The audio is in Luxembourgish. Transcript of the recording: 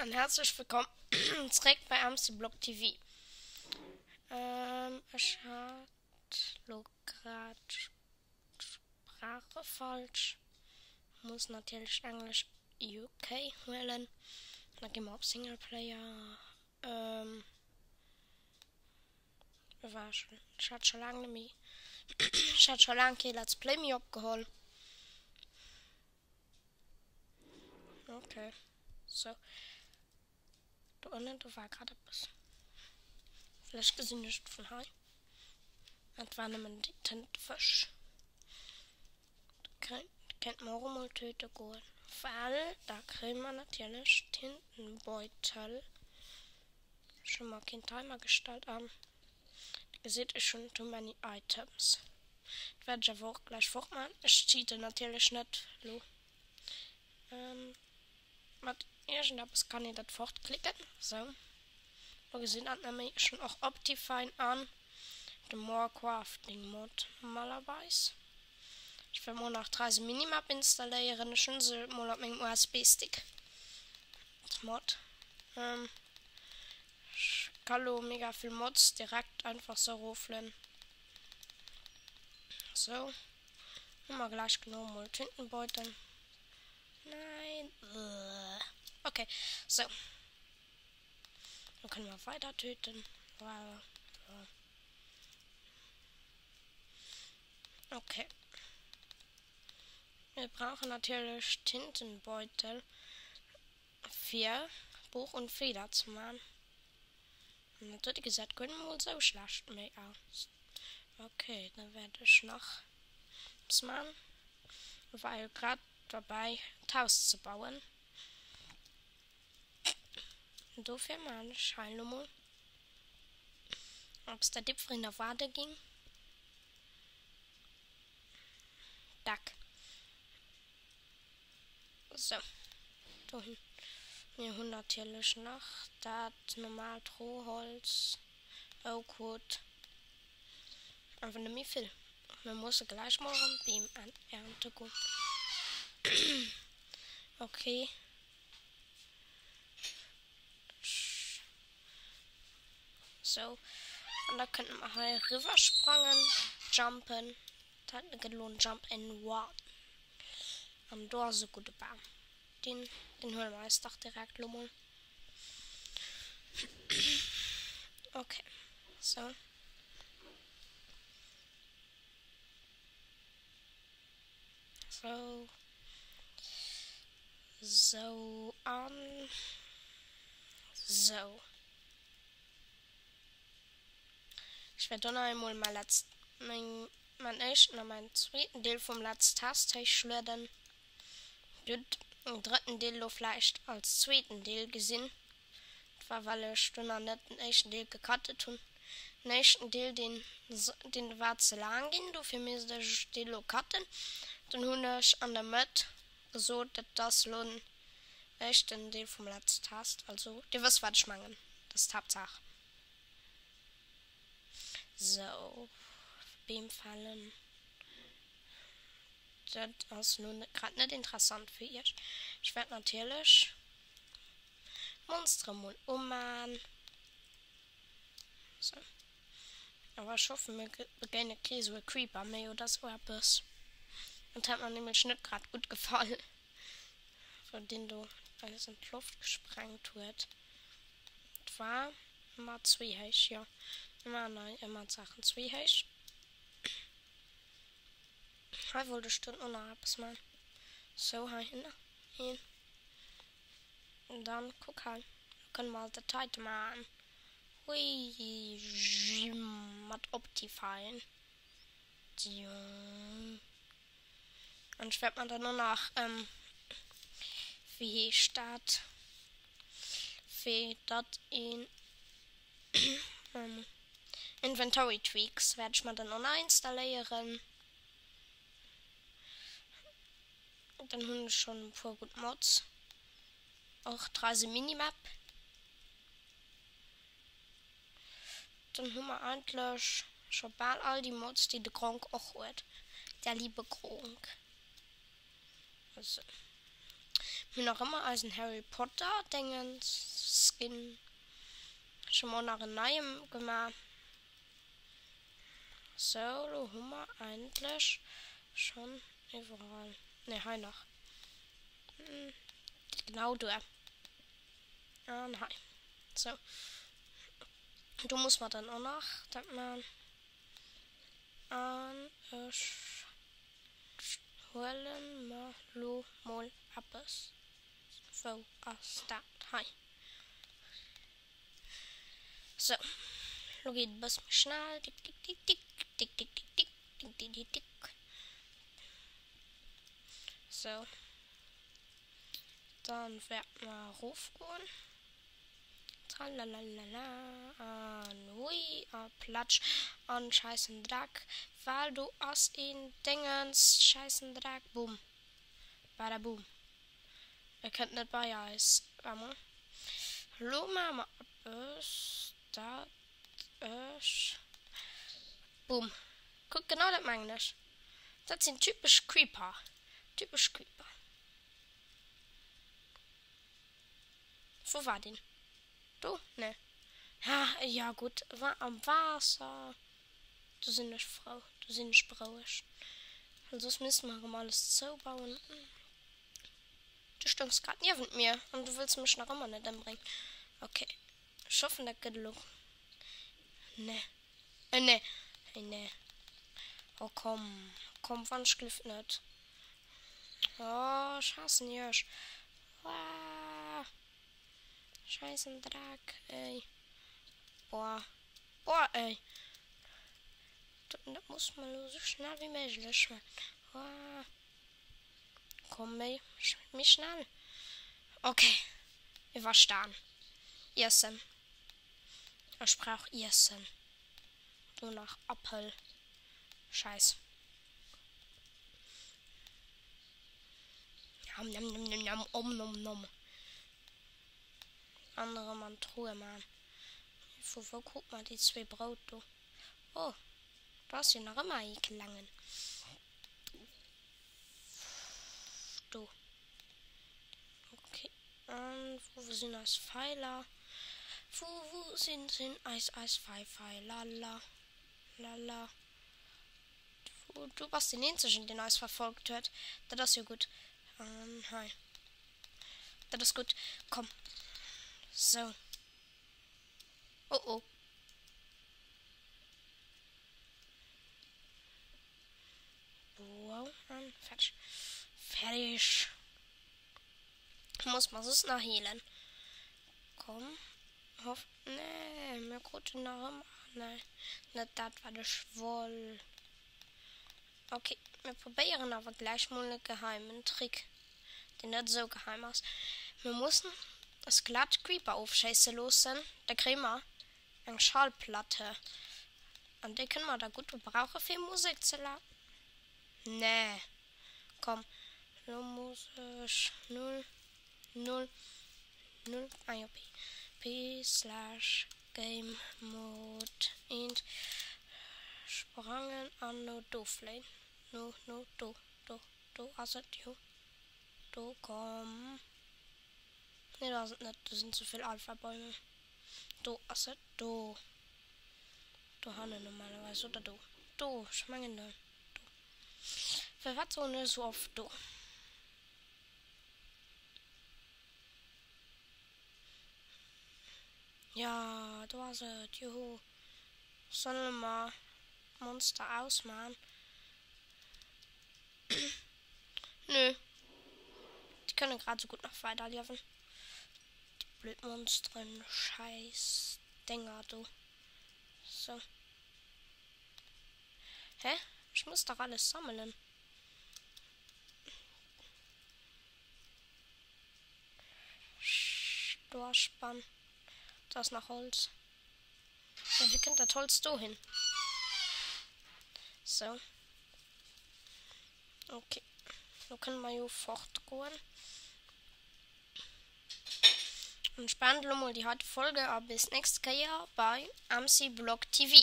An herzlech wëllkomm zréck bei MC Blog TV. Ähm, ech hat lo grad d'Sprache falsch. Muss natierlech Englesch UK huelen. Da gi mer op Singleplayer. Ähm, war schon, ech hat scho laang net méi, ech hat scho laang kee Let's Play méi opgeholl. Okay. So. Do ënnen, do war grad eppes. Vläicht gesinn ech et vun hei. Et war nëmmen déi Tëntefësch. Kéint mer och emol töte goen. Well da kréie mer natierlech Tintenbeutel. Ech hu mer keen Timer gestallt an Dir gesitt, ech hunn too many items. Dat wäert ech awer och gläich fort maachen. Ech cheaten natierlech net elo. Mat iergendeppes kann een dat fortklicken. Sou, lo gesinn dat net méi. Ech hunn och Optifine an de More Crafting Mod normalerweis. Ech wäert mol nach d'Reise Minimap installéieren. Ech hunn se mol op mengem USB-Stick. D'Mod. Ech ka lo mega vill Mods direkt einfach sou roflen. Sou. Hu mer gläich genau mol Tintenbeutel. Nein. Okay, sou. Dann kënne mer weider töten. Well, ja. Okay. Mir brauchen natierlech Tintenbeutel fir Buch und Feder ze man. An dat dote gesäit guer net mol sou schlecht méi aus. Okay, da wäert ech nach eppes man. War jo grad derbäi d'Haus ze bauen. Dofir man ech hei lo mol eppes, dat jiddwereen erwaarde ging. Deck. Sou, dohin. Mir hunn natierlech nach dat normaalt Rohholz, Oakwood, awer net méi vill. Mir musse gläich mol erëm Beem ernte goen. Okay. Sou, an da kënnte mer hei eriwwer sprangen, jumpen. Dat gëtt elo en Jump and Run. An do ass e gudde Bam. Deen, deen huele mer eis dach direkt elo mol. Okay, sou. Sou. Sou an sou. Ech wäert och nach eemol mäi letzt, meng, mäin éischten a mäin zweeten Deel vum Let's Test héichlueden. Dir hutt den drëtten Deel elo vläicht als zweeten Deel gesinn. Dat war well ech do nach net den éischten Deel gecuttet hunn. Den éischten Deel, deen, deen war ze laang ginn, dofir misst ech dee lo cutten. Dunn hunn ech an der Mëtt gesot, dat ass elo den éischten Deel vum Let's Test. Also dir wësst wat ech mengen, dat ass d'Haaptsaach. Sou, Beem fällen. Dat ass lo grad net interessant fir iech. Ech wäert natierlech d'Monstere mol uman. Sou. Awer ech hoffen mir begéine kee sou e Creeper méi oder sou eppes. Dat hat mer nämlech net grad gutt gefall, wou deen do eis an d'Loft gesprengt huet. Et war ëmmer zweehéich, jo. Mir maachen hei ëmmer d'Saachen zweehéich. Hei wollt ech dann och nach eppes maachen. Sou, heihinner een. An dann, kuck hei, lo kënne mer alt dat heite maachen. Hui, mat Optifine. An ech wäert mer dann och nach, wéi heescht dat, fir datt een Inventory Tweaks wäert ech mer dann och nach installéieren. Dann hunn ech schonn e puer gutt Mods. Och d'Reise Minimap. Dann hu mer eigentlech scho bal all déi Mods, déi de Gronkh och huet. Der liebe Gronkh. Esou. Mir hunn nach ëmmer eisen Harry Potter Dingens Skin. Ech hu mer och nach en neie gemaach. Sou, lo hu mer eigentlech schonn iwwerall, nee hei nach, genau duer. An hei. Sou. Do muss mer dann och nach dat man. An ech huelen mer lo mol eppes. Wou ass dat? Hei. Sou. Lo geet et e bësse méi schnell. Tik tik tik tik tik tik tik tik tik tik tik tik. Sou. Dann wäert mer erof goen. Tralalala an hui a platsch an scheissen Dreck, well do ass een Déngens, scheissen Dreck, bumm, badaboom. E kënnt net bei eis. War mol. Lo maache mer eppes, dat ech, bumm. Kuck, genau dat mengen ech. Dat sinn typesch Creeper. Typesch Creeper. Wou war deen? Do? Nee. Ha, ja gutt, war am Waasser. Do sinn ech frou, do sinn ech berouegt. Well soss misste mer erëm alles zoubauen. Du stoungs grad niewent mir an du wëlls mech nach ëmmer net ëmbréngen. Okay, ech hoffen dat gëtt elo. Nee. Äh nee. Hey nee. Oh komm, komm, wann ech gelift net. Oh, ech haassen iech. Uah. Scheissen Dreck, ey. Boah. Boah, ey. Dat muss mer elo sou schnell wéi méiglech man. Uah. Komm méi, méi schnell. Okay. Iwwerstan. Iessen. Ech brauch Iessen. Do nach Appel. Scheiss. Nom nom nom nom nom om nom nom. An erëm an d'Truhe man. Vu wou krut mer déi zwee Brout do? Oh, do ass jo nach ëmmer ee klengen. Do. Ok, an wou sinn eis Feiler? Wou, wou sinn, sinn eis, eis Fei, Feiler? La, la, la. Du, du bass deen eenzegen, deen eis verfolgt huet. Dat ass jo gutt. An hei. Dat ass gutt. Komm. Sou. Oh, oh. Wow, an fertig. Fertig. Muss mer soss nach healen. Komm. Hoff. Nee, mir kruten nach ëmmer. Nee, net dat wat ech woll. Okay, mir probéieren awer gläich mol e geheimen Trick, deen net esou geheim ass. Mir mussen e Skelett Creeper ofschéisse loossen, da kréie mer eng Schallplatte an déi kënne mer da gutt gebrauche fir Musek ze la. Nee, komm, lo muss ech 0, 0, 0, ah jo, p, p slash game mode 1 sprangen an no do fléien. No, no, do, do, do ass et jo. Do, komm. Nee, do ass et net, do sinn ze vill Alphabäume. Do ass et, do. Dohannen normalerweis, oder do? Do, ech mengen do. Firwat soen ech esou oft do? Jo, do ass et, juhu. Solle mer d'Monster ausman? Nö. Déi kënne grad esou gutt nach weiderliewen. Déi blöd Monsteren, scheiß Dénger do. So. Hä? Ech muss dach alles sammelen. Do ass Spann. Do ass nach Holz. Ja, wéi kënnt dat Holz dohin? So. Okay. Lo kënne mer jo fortgoen. An ech beenden lo mol déi heite Folge a bis d'nächst Kéier bei MC Blog TV.